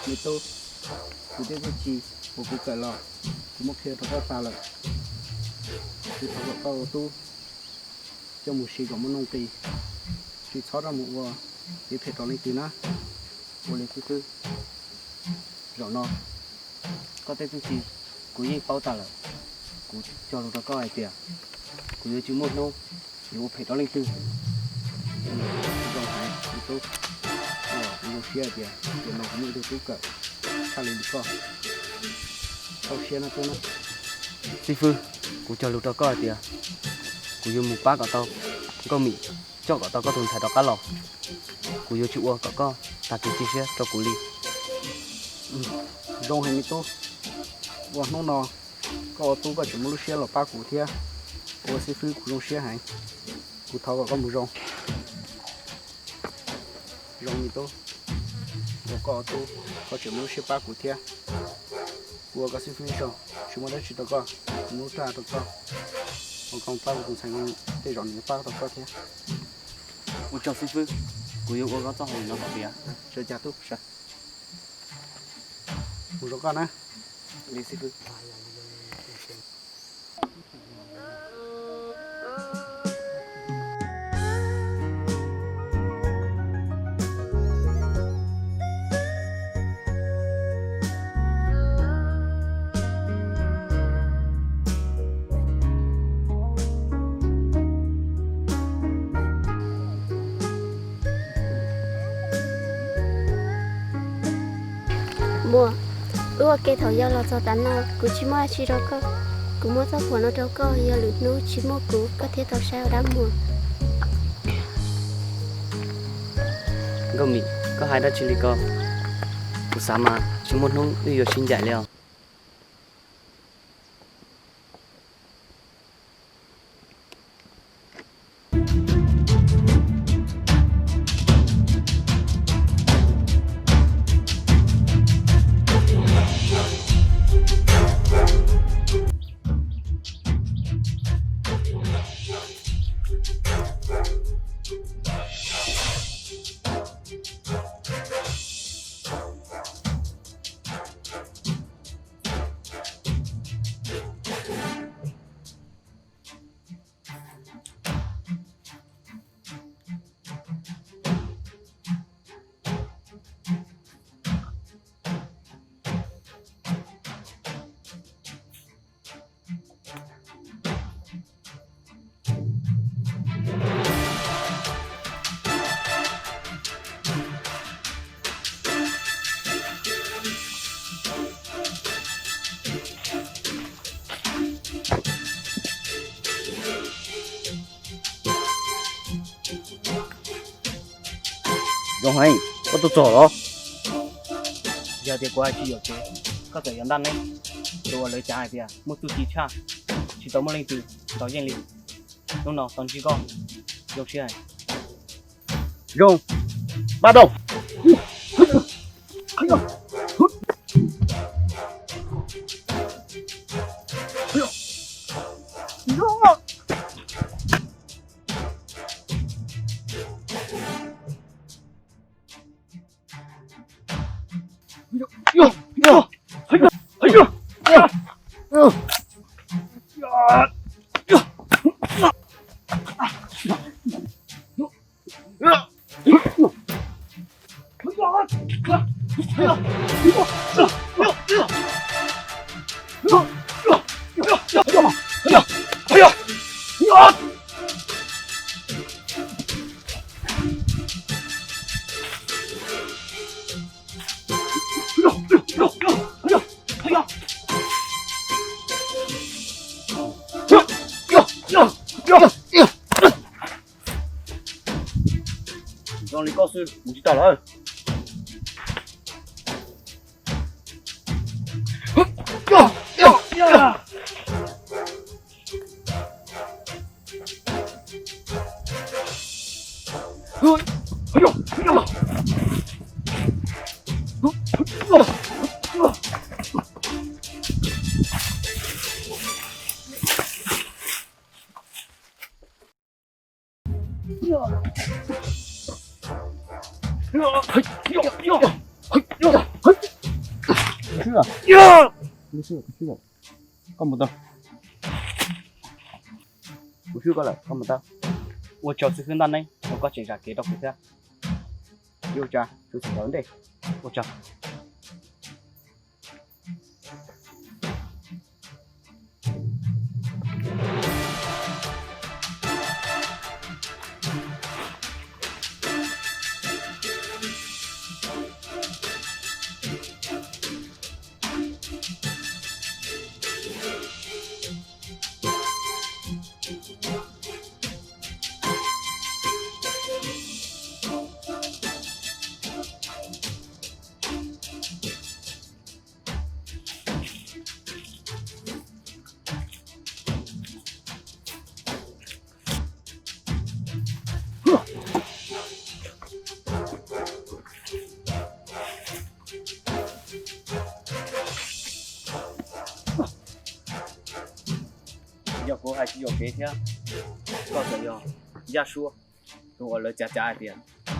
Me tub, kuv tej txiv uas kuv kawm los kuv muab qhia rau koj tas lawm. Kuv thov kom koj ua tub coj mus siv kom muaj nuj nqis, tsis txhob rov mus ua kev phem rau leej twg na. Ua li xib fwb, zaum no koj tej txiv kuv yeej paub tas lawm. Kuv cog lus rau koj hais tias kuv yuav tsis muaj hnub yuav ua phem rau leej twg. Zoo heev me tub, kuv zoo siab hais tias tiam no kuv muaj ib tug tub kawm tshaj li koj. Txaus siab na tub na. Xib fwb, kuv cog lus rau koj hais tias kuv yuav mus pab kom tau Nkauj Mim coj kom tau koj tus ntxhais rov qab los. Kuv yuav tsis ua kom koj tag kev cia siab rau kuv li. Zoo heev me tub, ua hnub no koj ua tub koj tseem muaj lub siab los pab kuv thiab. Ua xib fwb kuv zoo siab heev. Kuv thov kom koj mus zoo. Zoo me tub, ua koj ua tub koj tseem muaj lub siab pab kuv thiab. Kuv ua koj xib fwb ib zaug, tsis muaj dab tsi rau koj, kuv muab lub raj rau koj, ua koj pab kuv tus ntxhais, tej zaum nws yuav pab tau koj thiab. Ua tsaug xib fwb, kuv yuav ua koj txoj hauj lwm no kom tiav. Sawv, cas tub sawv. Mus zoo koj na. Li xib fwb. Muam, wb ua ke thaum yau los txog tav no, kuv tsis muaj dab tsi rau koj. Kuv muab txoj phuam no rau koj, yog lwm hnub tsis muaj kuv koj thiaj tau saib ua dab muag. Nkauj Mim, koj hais dab tsi li ko? Kuv xav mas tsis muaj hnub wb yuav sib ncaim li os. Zoo heev, koj tuaj txog los? Yog tias kuv hais tsis yuam kev, koj txawm yuav ntaj neb, rau uas lawv cav hais tias muaj txuj ci tshaj, tsis tau muaj leej twg ntaus yeej li. Hnub no tau ntsib koj, zoo siab. Zoo, pab rau. Zoo li koj xwb mus tsis tau lawm. Koj mus tau. Kuv swb koj lawm, koj mus tau. Ua tsaug xib hwb Ntaj Neeb uas koj tseem zam kev rau kuv thiab. Ua tsaug, txhob txwm ntej. Ua tsaug. Yog kuv hais tsis yuam kev thiab, koj txawm yog Yaj Suab, tus uas lawv cav cav hais tias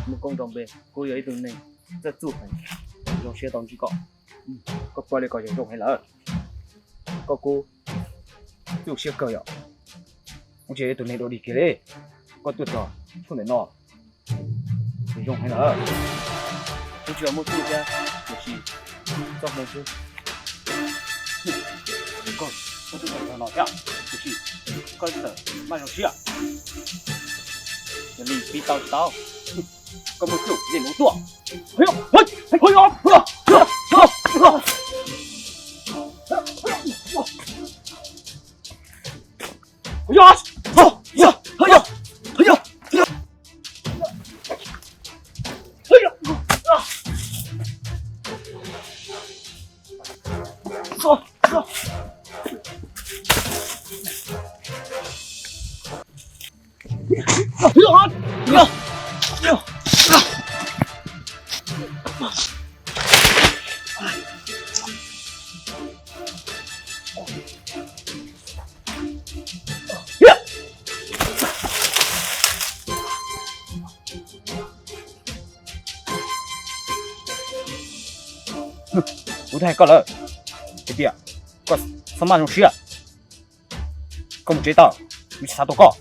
muaj koob nrog npe, kuj yog ib tug neeg txawj txuj heev, zoo siab tau ntsib koj. Koj pab li ko ces zoo heev lawm. Koj kuj txuj siab kawg yom. Kuv tsis yog ib tug neeg dua dig kiag li. Koj tuaj txog txhua ntawm no, zoo heev lawm. Kuv tsis yog muaj txuj thiab, tiam sis txoj hmoo xwb. Koj, koj tuaj txog no thiab, tiam sis koj txawm maj zoo siab. Yog li pib tau tsis tau, koj muaj txuj li nuv tuaj. Kuv twb hais koj lawm hais tias koj txhob maj zoo siab, koj mus tsev tau, kuv tsis xav tua koj.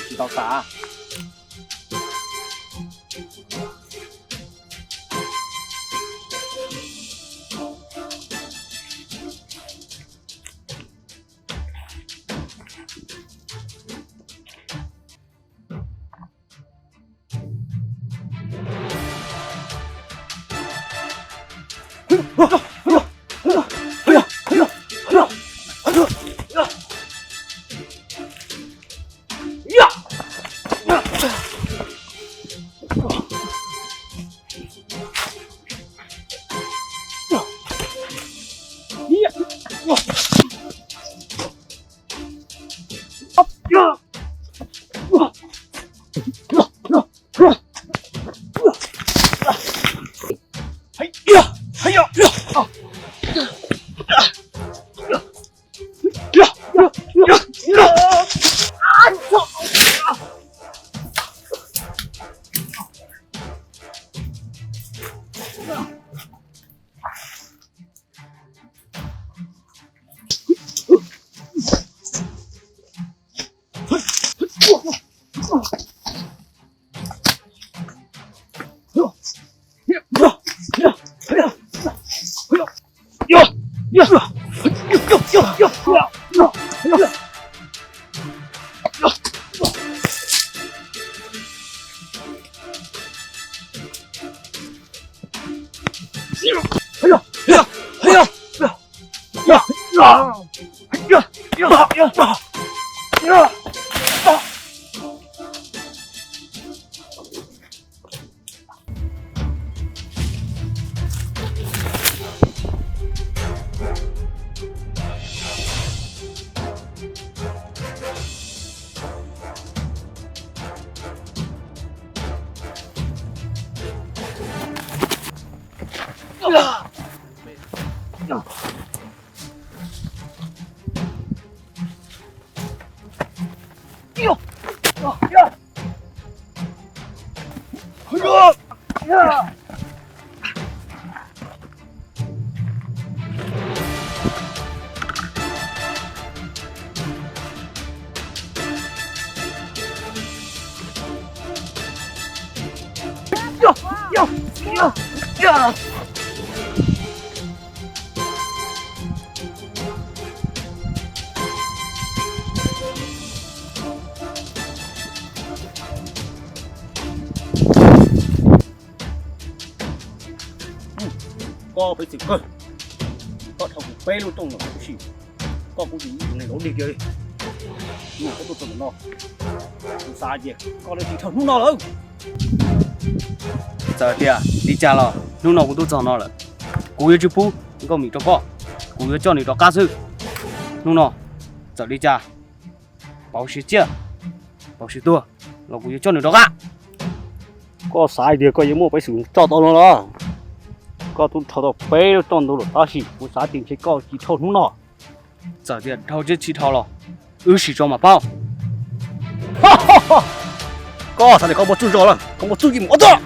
Tsis tau tas. Koj peb txwm kawg, koj dhau kuv peb lub rooj lawm tab sis koj kuj yog ib tug neeg lub dig kiag li. Hnub no koj tuaj txog ntawm no, kuv xav tias koj yuav tsis dhau hnub no lawm. Txawm tias li cas los hnub no kuv tuaj txog no lawm, kuv yuav tsis pub Nkauj Mim rau koj, kuv yuav coj nws rov qab xwb. Hnub no txawm li cas, pauv siav tsiaj, pauv siav tuag los kuv yuav coj nws rov qab. Koj xav tias koj yuav muaj peev xwm coj tau no los? Koj twb dhau tau peb lub rooj ntug lawm tab sis kuv xav tias ntshe koj tsis dhau hnub no. Txawm tias dhau thiab tsis dhau los wb sim tso mam paub. Koj xav tias koj muaj txuj zog lawm, koj muaj txuj yeej mus ob txoj.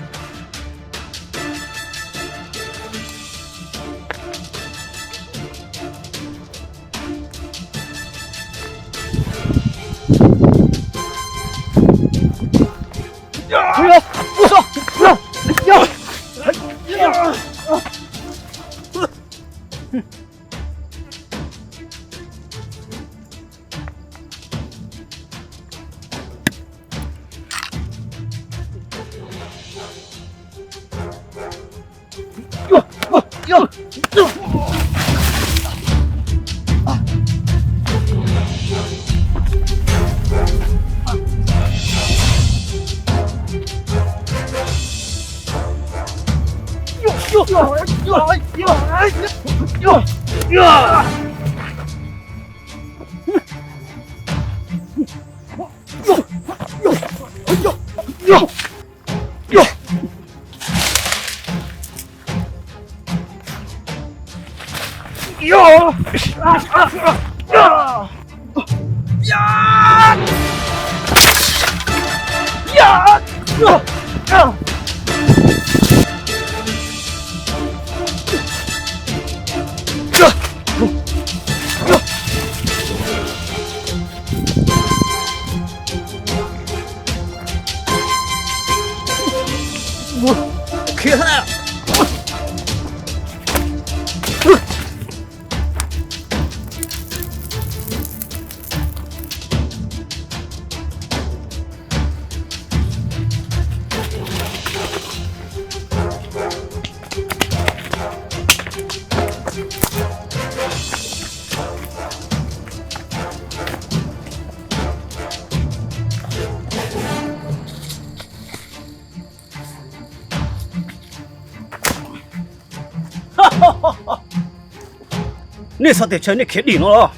Nej xav tias tsam nej khiav dim no los?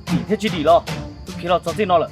Dim thiab tsis dim los wb khiav los txog txij no lawm.